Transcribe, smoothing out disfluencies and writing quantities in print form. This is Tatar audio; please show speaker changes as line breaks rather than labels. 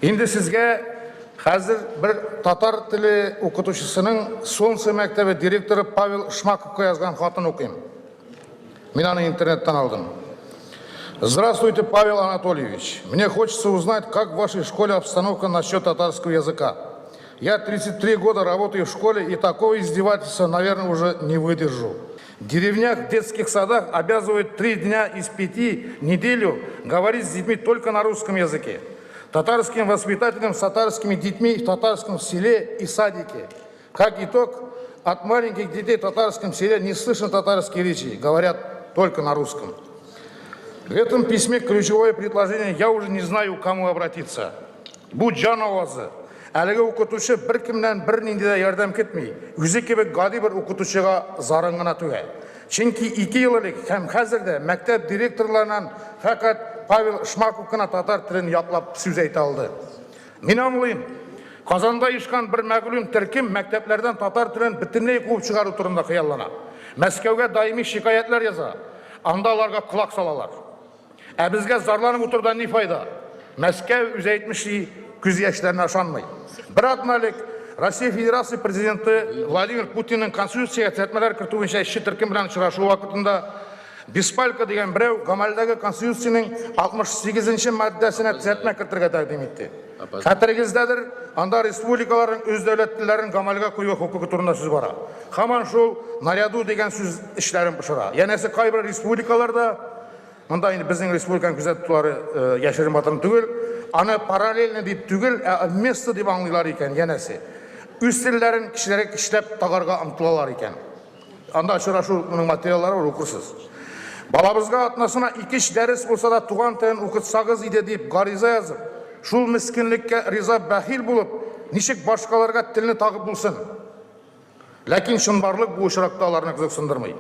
Инде сезгә хәзер бер татар теле укытучысының Солнце мәктәбе директоры Павел Шмаковка язган хатын укыйм. Мин аны интернеттан алдым. Здравствуйте, Павел Анатольевич. Мне хочется узнать, как в вашей школе обстановка насчет татарского языка. Я 33 года работаю в школе и такого издевательства, наверное, уже не выдержу. В деревнях, в детских садах обязывают 3 дня из 5 неделю говорить с детьми только на русском языке. Татарским воспитателям с татарскими детьми в татарском селе и садике. Как итог, от маленьких детей в татарском селе не слышно татарские речи, говорят только на русском. В этом письме ключевое предложение: я уже не знаю, к кому обратиться. Бу җан авазы. Әлеге укытучы беркемнән бернинди дә ярдәм көтми. Үзе кебек гади бер укытучыга зарын гына түгә. Чөнки 2 ел элек һәм хәзер дә мәктәп директорларыннан фәкать Павел Шмаков кына татар телен яклап сүз әйтә алды. Мин аңлыйм. Казанда оешкан бер мәгълүм төркем мәктәпләрдән татар телен бөтенләй куып чыгару турында хыяллана. Мәскәүгә даими шикаятьләр яза. Анда аларга колак салалар. Ә безгә зарланып утырудан ни файда? Мәскәү, үзе әйтмешли, күз яшьләренә ышанмый. Бер атна элек Россия Федерация президенты Владимир Путинның Конституциягә төзәтмәләр кертү буенча эшче төркем белән очрашуы вакытында Беспалько дигән берәү гамәлдәге Конституциянең 68 маддәсенә төзәтмә кертергә тәкъдим итте. Хәтерегездәдер, анда республикаларның үз дәүләт телләрен гамәлгә кую хокукы турында сүз бара. Һаман шул наряду дигән сүз эчләрен пошыра. Янәсе, кайбер республикаларда, монда инде безнең республиканың күздә тотулары яшерен батырын түгел, аны параллельно дип түгел, ә вместо дип аңлыйлар икән, янәсе. Үз телләрен кешеләргә көчләп тагарга омтылалар икән. Анда очрашуның материаллары бар, укырсыз. Балабызга атнасына ике-өч дәрес булса да туган телен укытсагыз иде дип гариза язып, шул мескенлеккә риза бәхил булып, ничек башкаларга телне тагып булсын? Ләкин чынбарлык бу очракта аларны кызыксындырмый.